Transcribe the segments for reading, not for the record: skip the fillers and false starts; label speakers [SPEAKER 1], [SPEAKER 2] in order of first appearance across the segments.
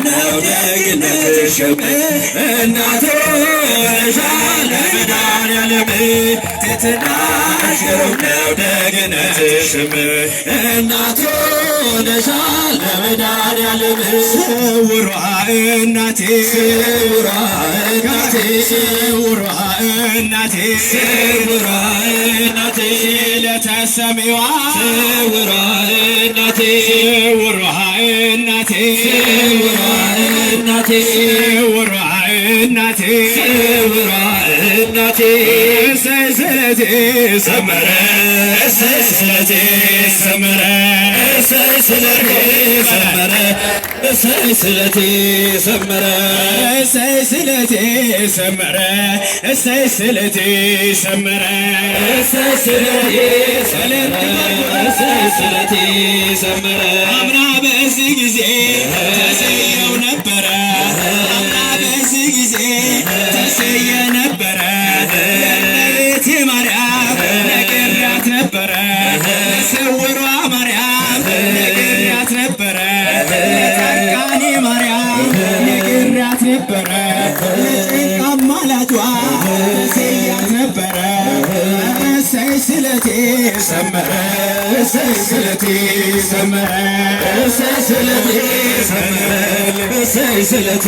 [SPEAKER 1] ነው ደግነትሽም እናቱ ሆነሻል ለመድኃኒዓለም ትሕትናሽ ግሩም ነው ደግነትሽም እናቱ ሆነሻል ለመድኃኒዓለም።
[SPEAKER 2] ስውሯ እናቴ፣
[SPEAKER 1] ስውሯ እናቴ፣
[SPEAKER 2] ስውሯ እናቴ፣
[SPEAKER 1] ስውሯ እናቴ፣
[SPEAKER 2] ለተሰሚዋ
[SPEAKER 1] ስውሯ እናቴ፣
[SPEAKER 2] ስውሯ እናቴ፣
[SPEAKER 1] ስውሯ እናቴ፣
[SPEAKER 2] ስውሯ እናቴ፣
[SPEAKER 1] ስውሯ እናቴ፣
[SPEAKER 2] እሰይ ስለቴ ሰመረ፣
[SPEAKER 1] እሰይ ስለቴ ሰመረ፣ እሰይ ስለቴ ሰመረ፣ እሰይ ስለቴ ሰመረ፣
[SPEAKER 2] እሰይ ስለቴ ሰመረ፣ እሰይ ስለቴ ሰመረ፣
[SPEAKER 1] እሰይ ስለቴ ሰመረ፣ እሰይ ስለቴ ሰመረ።
[SPEAKER 2] አምና በዚህ ጊዜ ተስየው ነበረ፣ አምና በዚህ ጊዜ ተስየ ነበረ፣ ለእመቤቴ ማርያም ነግሬያት ነበረ፣ ለስውሯ ማርያም ነግሬያት ነበረ፣ ለጻድቃኔ ማርያም ነግሬያት ነበረ፣ ለጭንቅ አማላጇ ተስያት ነበረ። እሰይ ስለቴ ሰመረ፣ እሰይ ስለቴ ሰመረ፣
[SPEAKER 1] እሰይ ስለቴ ሰመረ፣ እሰይ ስለቴ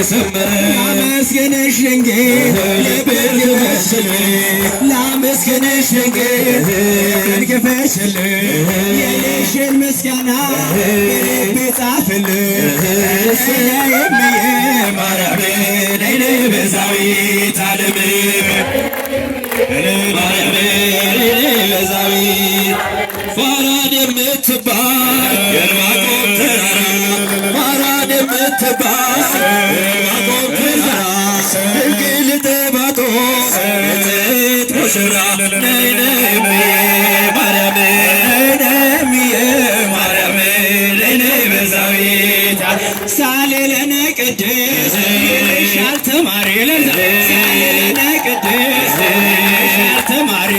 [SPEAKER 1] ሰመረ።
[SPEAKER 2] ላመስግንሽ ድንግል ልቤን ክፈችልኝ፣ ላመስግንሽ ድንግል ልቤን ክፈችልኝ፣ የልጅሽን ምስጋና በልቤ ጻፍልኝ። እሰይ እምዬ
[SPEAKER 1] ማርያም ነይ ነይ ቤዛዊተ ዓለም፣ ማርያም ነይ ነይ ቤዛዊት። ፋራን የምትባል የዕንባቆም ተራራ፣ ፋራን የምትባል የዕንባቆም ተራራ፣ ድንግል ጥባጦስ ንጽሕት ሙሽራ፣ ነይ ነይ እምዬ ማርያም፣ ነይ ነይ እምዬ ማርያም፣ ነይ ነይ ቤዛዊት።
[SPEAKER 2] ሳሌለነ ቅድስት ይልሻል ተማሪ፣ ሳሌለነ ቅድስት ይልሻል ተማሪ፣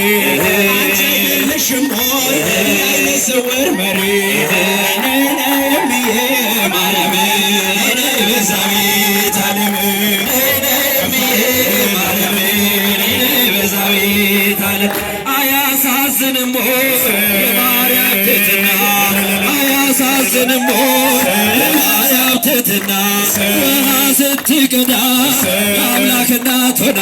[SPEAKER 2] አንቺ አይደለሽም ወይ የዓይነ ስውር መሪ? ነይ ነይ እምዬ ማርያም፣
[SPEAKER 1] ነይ ነይ ቤዛዊተ ዓለም፣ ነይ ነይ እምዬ ማርያም፣ ነይ ነይ ቤዛዊተ ዓለም። አያሳዝንም ወይ የማርያም ትሕትና? አያሳዝንም ወይ የማርያም ትሕትና? ውሃ ስትቀዳ የአምላክ እናት ሆና።